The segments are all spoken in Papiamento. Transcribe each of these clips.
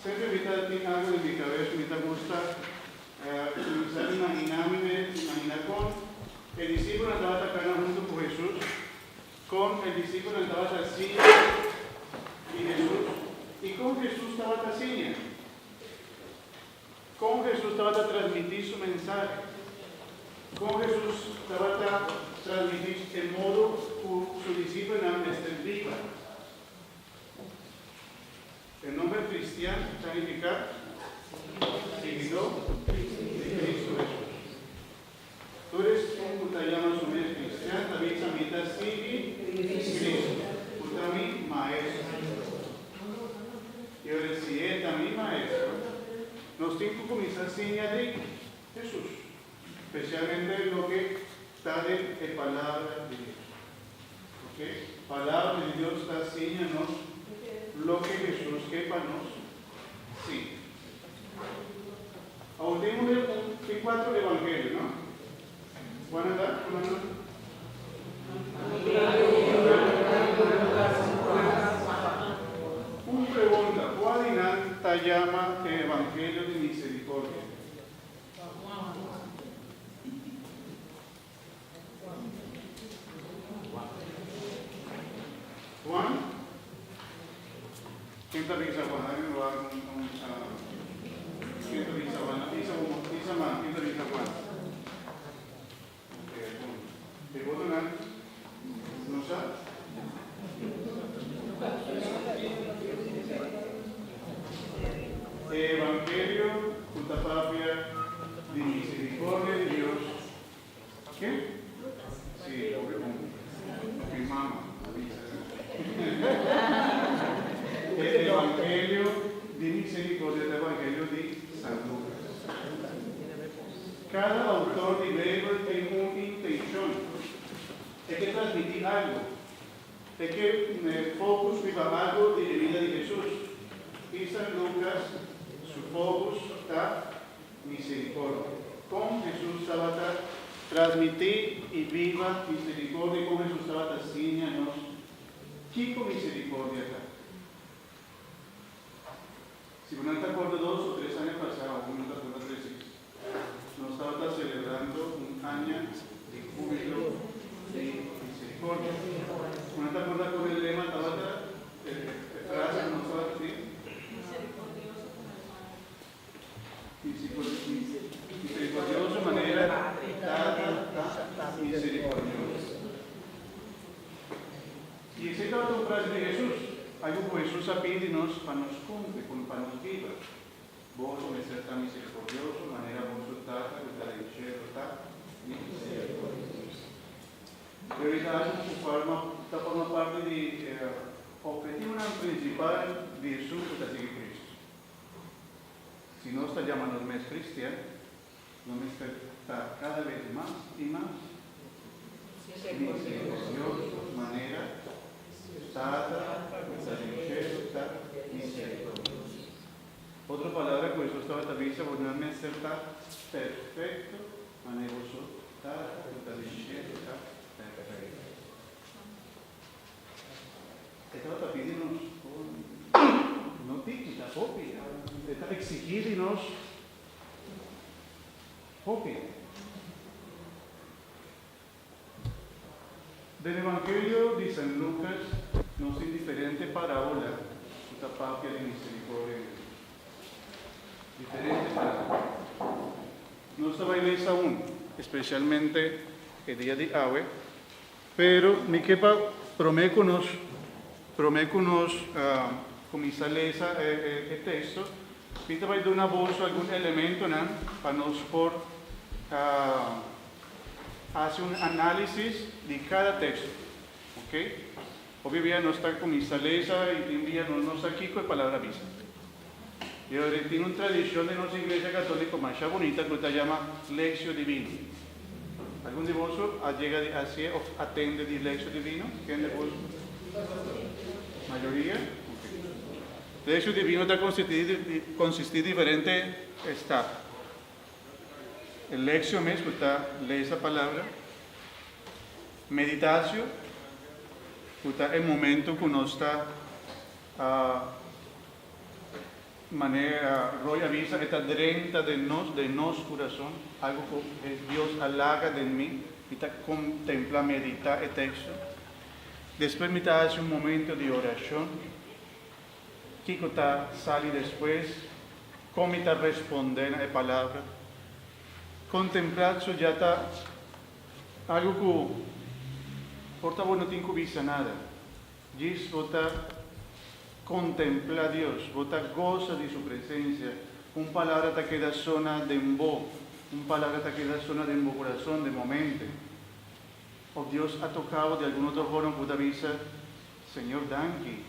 Semper mi ta tin algu den mi kabes, mi ta gusta kuminsá imaginá mi mes, imaginá kon e disipelnan tabata kana huntu ku Hesus, kon e disipelnan tabata siña di Hesus i kon Hesus tabata siña. Kon Hesus tabata transmití su mensahe? Kon Hesus tabata transmití e modo ku su disipelnan mester biba? E nomber cristian ta nifiká siguidó di Cristo Hesus. Tur esun ku ta yama su mes cristian ta bisa mi ta sigui Cristo, ku ta mi Maestro. I ora si E ta mi Maestro, nos tin ku kuminsá siña di Hesus, spesialmente loke ta den e Palabra di Dios. Oke, Palabra di Dios ta siña nos loke Hesus ke pa nos siña. Awor tin un tin cuatro evangelio, no? Cuál nan ta? Cuál nan ta? Un pregunta, cuál di nan ta yama e evangelio di misericordia? Juan? Ken ta bisa Juan? Alguien lo haga un, un, uh, ken ta bisa Juan? Bisa, bisa man, ken ta bisa Juan? Ok, bon. E otronan no sa? E Evangelio ku ta papia di misericordia di Dios. Ke? Sí, hopi bon. Hopi mama a bisa. E Evangelio di misericordia ta Evangelio di San Lucas. Kada autor di Beibel tin un intenshon. E ke transmití algu. E ke focus riba algu di e bida di Hesus. I San Lucas su focus ta misericordia. Kon Hesus tabata transmití i biba misericordia i kon Hesus tabata siña nos kiko misericordia ta. Si bo nan ta acorda dos o tres aña pasá, o no ta acorda precies, nos tabata celebrando un aña di jubilo di misericordia. Bo nan ta acorda con e lema tabata, e frase cu nos tabata tin? Misericordioso manera Tata ta misericordioso. I esei tabata un frase di Hesus, algu ku Hesus a pidi nos pa nos kumpli, pa nos biba, Boso mester ta misericordioso manera boso Tata ku ta den shelu ta misericordioso. Pero e ta algu ku ta forma parti di e ophetivonan prinsipal di esun ku ta sigui Kristu. Si nos ta yama nos mes cristian, nos mester ta cada bes mas i mas misericordioso manera Tata cu ta den cielo ta misericordioso. Otro palabra cu Hesus tabata bisa, bo no mester ta perfecto manera boso Tata cu ta den cielo ta perfecto. E tabata pidi nos no tiki, ta hopi. E ta exigí di nos hopi. Den Evangelio di San Lucas nos tin diferente parabola cu ta papia di misericordia di Dios. Diferente parabola. Nos ta bay lesa un, especialmente e dia di awe. Pero mi ke pa promé ku nos promé ku nos kuminsá lesa e teksto, mi ta bai duna boso algun elementonan pa nos por hasi un análisis di kada teksto. Oke? Hopi bia nos ta kuminsá lesa i tin bia nos no sa kiko e palabra bisa. I ora tin un tradishon den nos Iglesia Katóliko masha bunita ku ta yama Lectio Divina. Algun di boso a yega di hasié òf atende di Lectio Divino? Ken di boso? Mayoria? Ok. Lectio Divino ta konsistí di konsistí diferente stap. E lectio mes ku ta lesa palabra, meditatio ku ta e momento ku nos ta. Manera Roy a bisa, e ta drenta den nos, den nos kurason, algu ku Dios a laga den mi. Mi ta kontemplá, meditá e teksto. Despues mi ta hasi un momento di orashon. Kiko ta sali despues? Kon mi ta respondé na e palabra? Kontemplatio ya ta algu ku por ta bo no tin ku bisa nada. Djis bo ta kontemplá Dios, bo ta gosa di su presensia. Un palabra ta keda sona den bo, un palabra ta keda sona den bo kurason den momente. Òf Dios a toká bo di algun otro forma ku bo ta bisa, Señor danki,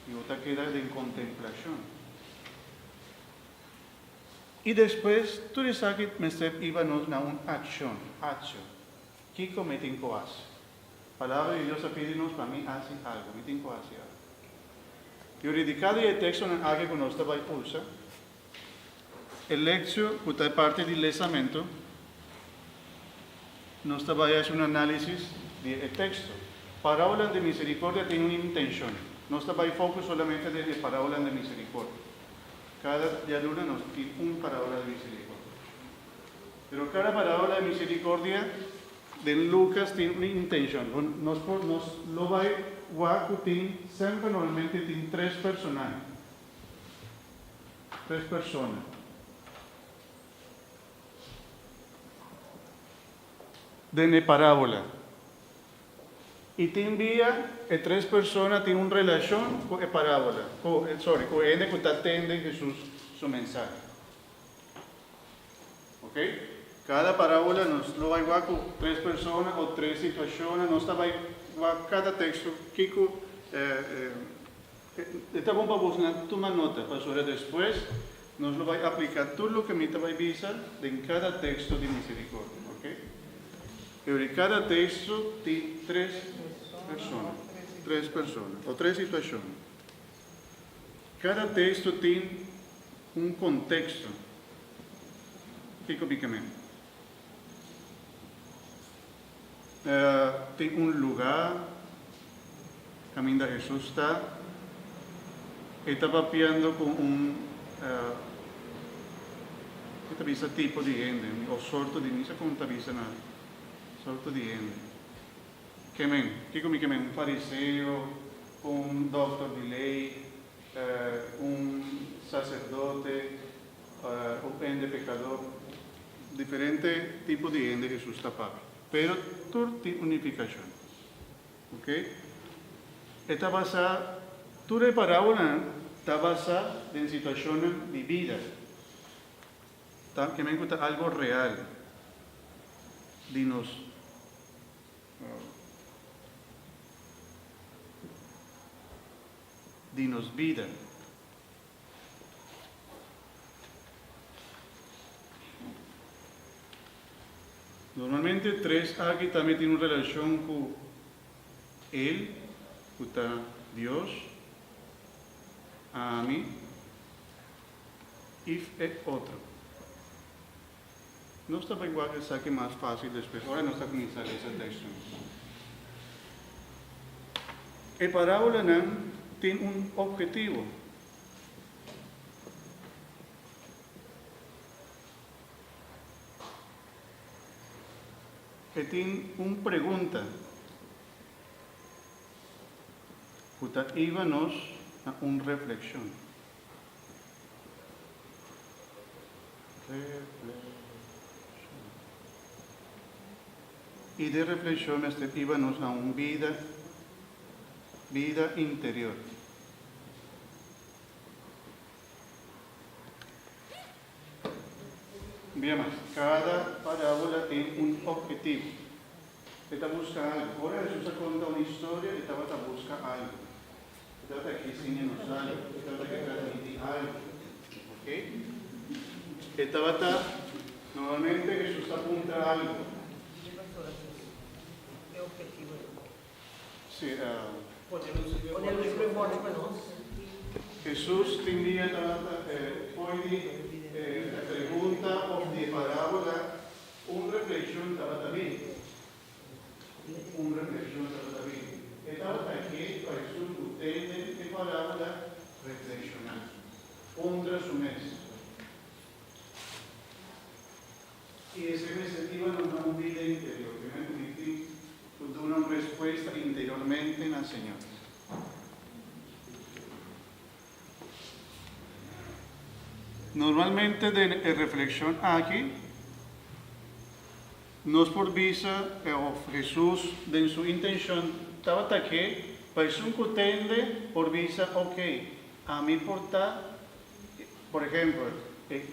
i bo ta keda den kontemplashon. I despues tur esaki mester hiba nos na un akshon, action. Kiko mi tin ku hasi? Palabra di Dios a pidi nos pa mi hasi algu. Mi tin ku hasi algu. Yuridika di e tekstonan aki ku nos ta bai usa, e leksio ku ta e parti di lesamentu, nos ta bai hasi un análisis di e teksto. Parábolan di miserikordia tin un intenshon. Nos ta bai fokus solamente den e parábolan di miserikordia. Kada dialuna nos tin un parábola di miserikordia. Pero kada parábola di miserikordia Den Lucas tin un intencion. Nos por nos lo bay wak cu tin semper normalmente tin tres personahe. Tres persona. Den e parabola. Y tin dia e tres persona tin un relacion cu e parabola, cu sorry, cu e hende cu ta tende Jesus su mensahe. Ok? Kada parábola nos lo bai wak ku tres persona o tres situashonnan. Nos ta bai wak kada teksto kiko e ta bon pa bosnan tuma nota pasobra despues nos lo bai apliká tur loke mi ta bai bisa den kada teksto di miserikordia. Ok? Pero di kada teksto tin tres persona, tres persona o tres situashon. Kada teksto tin un konteksto. Kiko mi ke men? Tin un lugá kaminda Hesus ta. E ta papiando ku un mi ta bisa tipo di hende o sorto di, mi sa kon ta bisa na sorto di hende. Ke men? Kiko mi ke men? Un fariseo, un dòkter di lei, un saserdote, un hende pekadó. Diferente tipo di hende Hesus ta papia, pero tur tin un nifikashon. Ok? E ta basá, tur e parábolanan ta basá den situashonnan di bida. Ta ke men ku ta algo real di nos. Di nos bida. Normalmente tres aki tambe tin un relashon ku El, ku ta Dios, ami i e otro. Nos ta bai wak esaki mas fásil despues ora nos ta kuminsá lesa teksto. E parábolanan tin un ophetivo. E tin un pregunta ku ta hiba nos na un reflekshon. Reflekshon. I de reflekshon mester hiba nos na un bida, bida interior. Bia mas, kada parábola tin un ophetivo. E ta buska algu. Ora Hesus a konta un historia, e tabata buska algu. E tabata ke siña nos algu. E tabata ke transmití algu. Ok? E tabata, normalmente Hesus ta puntra algu. Sí, Hesus tin dia tabata fo'i di e pregunta òf di e parábola un reflekshon tabata bin. Un reflekshon tabata bin. E tabata ke pa esun ku tende e parábola reflekshoná. Puntra su mes. I esei mester hiba nos na un bida interior, primer ku mi tin ku duna un respuesta interiormente na Señor. Normalmente den e reflexion aki nos por bisa of Jesus den su intencion tabata ke pa esun ku tende por bisa ok ami por ta por ehempel e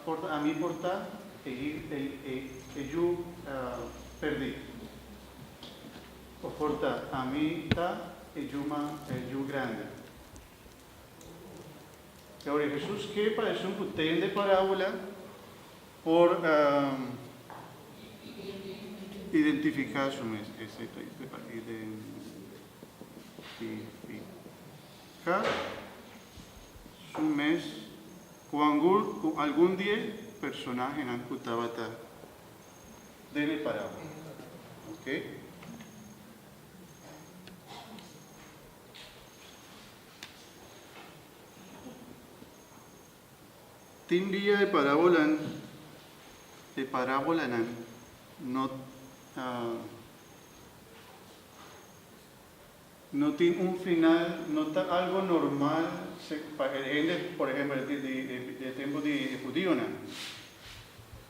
por ta ami por ta e e yu perdi of por ta ami ta e yu e yu grandi. E ora Hesus ke pa esun ku tende parábola por identifiká su mes. Esei ta identifiká su mes ku algun di e personahenan ku tabata den e parábola. Oke. Tin dia e parabolan e parabolanan no no tin un final, no ta algo normal pa e hende, por ehempel di di e tempo di e hudionan.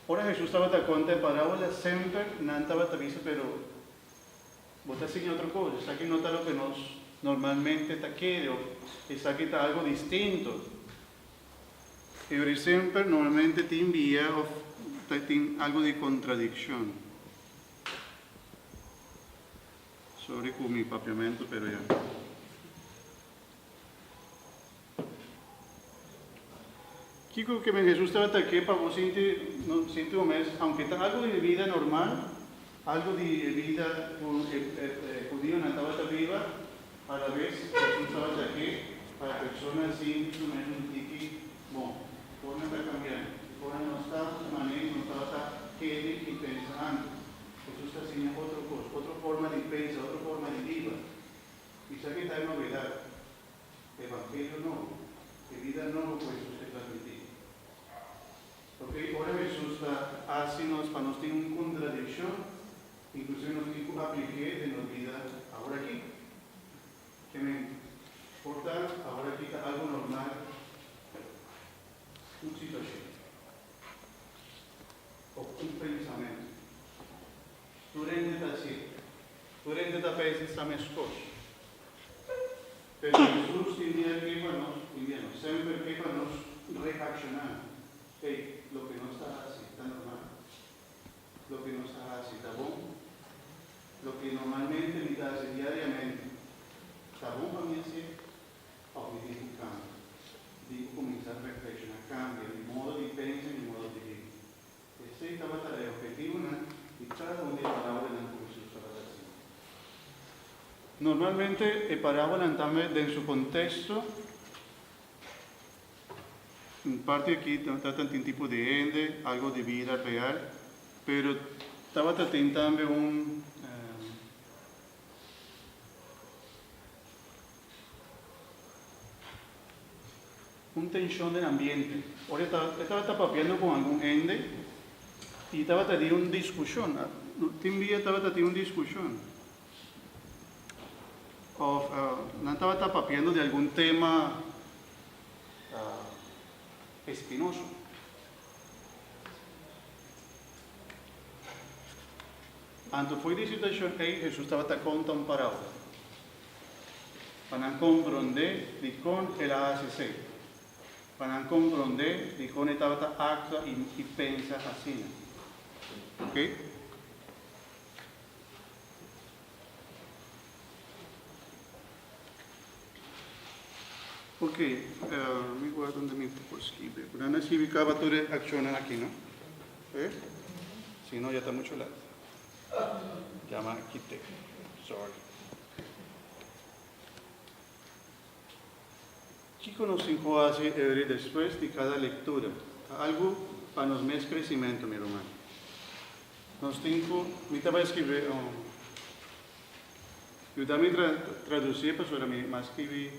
Ora Hesus tabata konta e parabola semper nan tabata bisa pero Bo ta siña otro cos. Esaki no ta loke nos normalmente ta kere of esaki ta algo distinto. Every semper normalmente tin bia of ta tin algo di contradiccion. Sorry cu mi papiamento pero ya. Kiko ke men Hesus tabata ke pa bo sinti no sinti bo mes aunke ta algo di bida normal, algo di e bida ku e e hudionan tabata biba, a la bes Hesus tabata ke pa e persona sinti su mes un tiki bon. Kosnan ta kambiando. Kosnan no sta su manera ku nos tabata kere i pensa antes. Hesus ta siña otro kos, otro forma di pensa, otro forma di biba. I sa ke ta e novedat? Evangelio nobo, e bida nobo ku Hesus ke transmití. Oke, ora Hesus ta hasi nos pa nos tin un kontradikshon, inklusive nos tin ku aplik'é den nos bida aworakí. Ke men, por ta aworakí ta algu normal un situashon òf un pensamentu. Tur hende ta hasié. Tur hende ta pensa meskos. Pero Hesus tin dia ke pa nos, tin dia no, semper ke pa nos reakshoná. Ey, loke nos ta hasi ta normal? Loke nos ta hasi ta bon? Loke normalmente mi ta hasi diariamente ta bon pa mi hasié? Òf mi tin ku kambia? Mi tin ku kuminsá reflekshoná, kambia mi modo di pensa i mi modo di biba. Esei tabata e ophetivonan di kada un di e parábolanan ku Hesus tabata siña. Normalmente e parábolanan tambe den su konteksto, un parti aki tabata tin tipo di hende, algo di bida real, pero tabata tin tambe un Un tenshon den ambiente. Ora e tabata papiando ku algun hende i tabata tin un diskushon. Tin bia tabata tin un diskushon òf nan tabata papiando di algun tema espinoso. Anto fo'i di situashon ei Hesus tabata konta un parábola. Pa nan komprondé dikon el a hasi esei. Pa nan komprondé dikon e tabata aktua i pensa asina. Ok? Ok, mi wak donde mi por skibi. Nan a skibi kaba tur e akshonnan aki, no? Eh? Si no, ya ta muchu lat. Yama kite. Sorry. Kiko nos tin ku hasi euri despues di kada lektura? Ta algu pa nos mes kresimentu, mi ruman. Nos tin ku, mi ta bai skirbi un, yuda mi tra, tradusi pasobra mi mas skirbi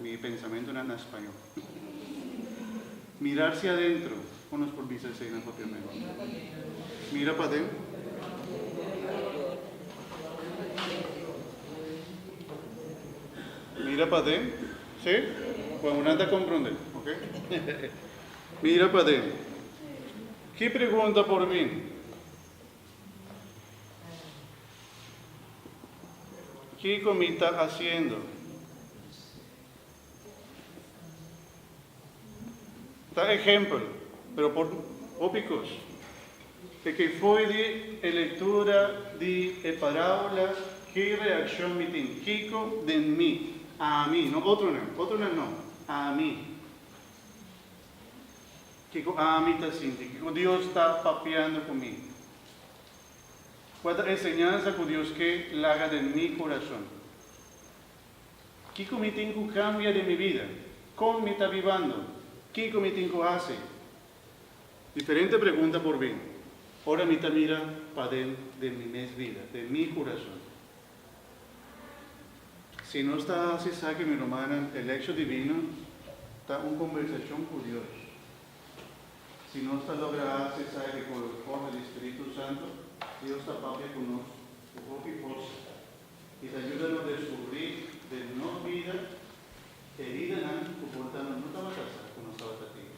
mi pensamentunan na spañó. Mirar hacia adentro. Kon nos por bisa esei na papiamentu? Mira paden. Mira paden. Sí? Bueno, nan ta komprondé, ok? Mira paden. Ki pregunta por bin? Kiko mi ta hasiendo? Ta ehempel, pero por hopi kos. E ke foi di e lectura di e parabola ki reaccion mi tin? Kiko den mi? Ami, no otronan, otronan no, ami. Kiko ami ta sinti? Kiko Dios ta papiando ku mi? Kua ta e enseñansa ku Dios ke laga den mi kurason? Kiko mi tin ku kambia den mi bida? Kon mi ta bibando? Kiko mi tin ku hasi? Diferente pregunta por bin ora mi ta mira paden den mi mes bida, den mi kurason. Si nos ta hasi esaki, mi rumannan, e Lectio Divina ta un kombersashon ku Dios. Si nos ta logra hasi esaki ku e forsa di Spiritu Santu, Dios ta papia ku nos ku hopi forsa i ta yuda nos deskubrí den nos bida heridanan ku por ta nos no tabata sa ku nos tabata tin.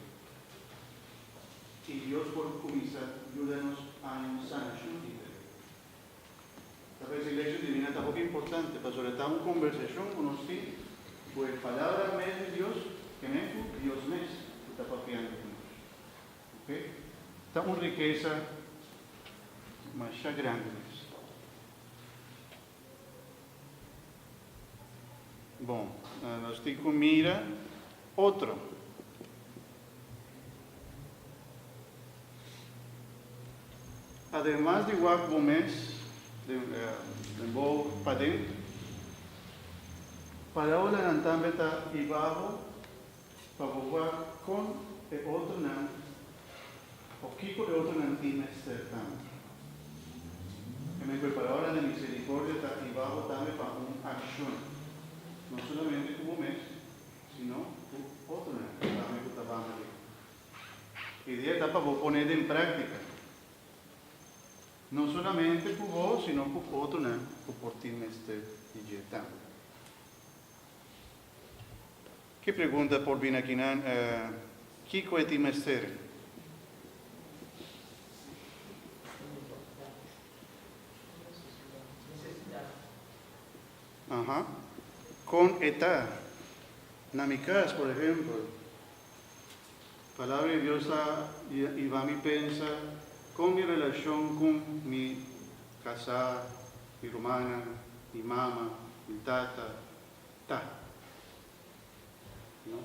I Dios por kuminsá yuda nos haña un sanashon interior. Ta p'es Iglesia Divina ta hopi importante, pasobra ta un kombersashon ku nos tin ku e Palabra mes di Dios, kende ku Dios mes ku ta papiando ku nos. Ok? Ta un rikesa masha grandi mes. Bon, nos tin ku mira otro. Ademas di wak bo mes den bo paden, parábolanan tambe ta hiba bo pa bo wak kon e otronan o kiko e otronan tin mester tambe. E men ku e palabra di misericordia ta hiba bo tambe pa un accion, no solamente ku bo mes, sino ku otronan tambe ku ta banda di bo. Idea ta pa bo pone den practica, no solamente ku bo, sino ku otronan ku por tin mester di dje tambe. Ki pregunta por bini akinan? Kiko e tin mester? Aha. Kon e ta? Na mi kas, por ehempel, Palabra di Dios ta hiba mi pensa kon mi relashon ku mi kasá, mi rumannan, mi mama, mi tata ta. No?